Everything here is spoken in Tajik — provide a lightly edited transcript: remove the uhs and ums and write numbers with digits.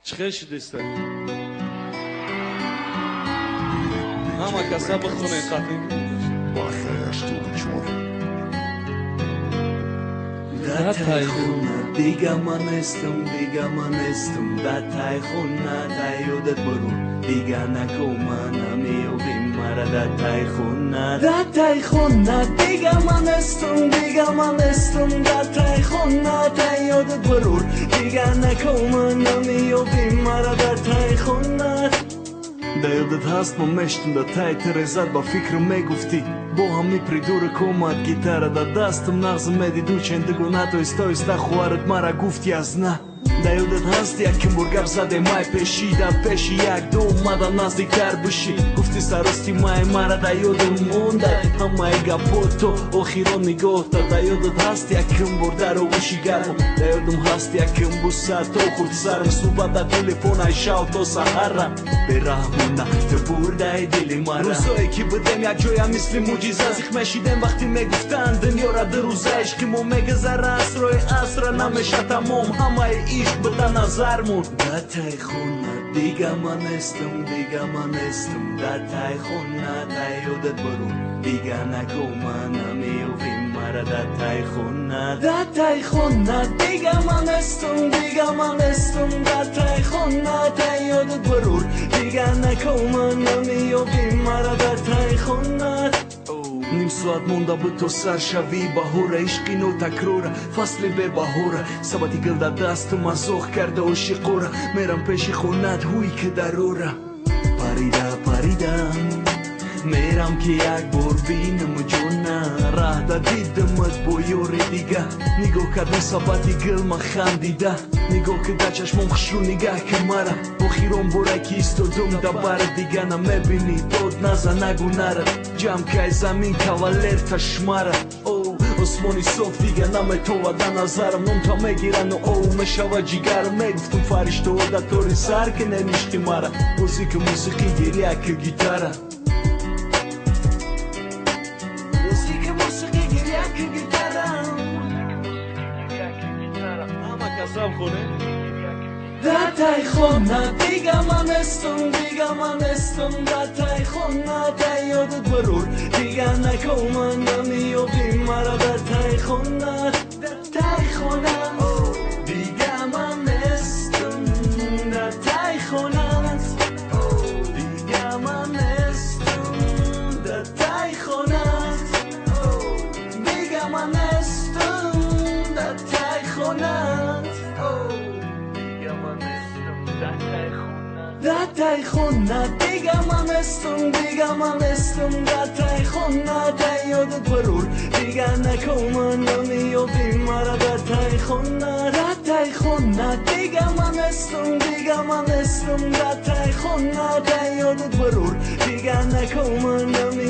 Чӣ шудеста? Ҳама каса бихонед қатъи. Дар тай хона дига ман нестам, дига ман нестам. Дар тай хона дар ёдат бурун, дига нако ман намеёбӣ мара дар тай хона. Дар тай хона дига ман нестам, дига ман нестам. Дар тай хона дар ёдат бурун, дига нако ман намеёбӣ мара дар тай хона. Дар ёдат ҳаст ман мештум дар тай тирезат, ба фикрам мегуфтӣ бо ҳами придурок омад гитара дар дастам, нағзм медиду чендигона то истоиста хоҳарат мара гуфти аз на. Дар ёдат ҳаст яким бор гап задем май пеши, дар пеши як ду омадам наздиктар бишӣ, гуфти сарости май мара дар ёдам мондай ҳамаи гапҳо то охирон нигоҳта. Дар ёдат ҳаст яким бор дар оғӯши гармам, дар ёдам ҳаст яким буса то хурд сарам, суҳбат дар телефон ай шав то саҳара. Бераҳмона ту бурдаи дили мара. Рӯзое ки будем якҷоя мисли мӯъҷиза, зиқ мешидем вақте мегуфтанд дунёра ду рӯза, ишқи мо мегузара асрои асра, намеша тамом ҳамаи ишқ буда назармон. Дар тай хона дига ман нестам, дига ман нестам. Дар тай хона дар ёдат бурун, дига нако ман намеёбӣ мара дар тай хона. Дар тай хона дига ман нестам, дига ман нестам. Дар тай хона дар ёдат бурун, дига нако ман намеёбӣ мара дар тай хона. Ним соат монда буд то сар шавӣ баҳора, ишқи нотакрора, фасли бебаҳора, сабати гил дар дастам азоқ карда ошиқора, мерам пеши хонат ҳуй ки дарора. Парида паридам мерам ки як бор бинам ҷона, раҳда дидамат бо ёри дига, нигоҳ кардам сабати гил ман хандида, нигоҳ ки дар чашмом хушрӯ нигаҳ ки мара, охирон боре ки истодум дар бар дига намебинӣ, дод наза нагу нара, ҷамъ кай замин кавалер ташмара. Осмони соф дига наметова дар назарам, номта мегирану оу мешава ҷигарам, мегуфтум фариштаҳо дар тори сар ки неништи мара, бозӣ ки мусиқӣ гиря ки гитара. Ҳама касам хонед. Дар тай хона дига ман нестам, дига ман нестам. Дар тай хона дар ёдат бурур, дига нако ман намеёбӣ мара дар тай хона. Дар тай хона дига ман нестам, дар тай хона дига ман нестам, дар тай хона дига ман нестам, дар тай хона. Дар тай хона дига ман нестам, дига ман нестам. Дар тай хона дар ёдат бурур, дига нако ман намеёбӣ мара дар тай хона. Дар тай хона дига ман нестам, дига ман нестам. Дар тай хона дар ёдат бурур, дига нако ман намеёбӣ.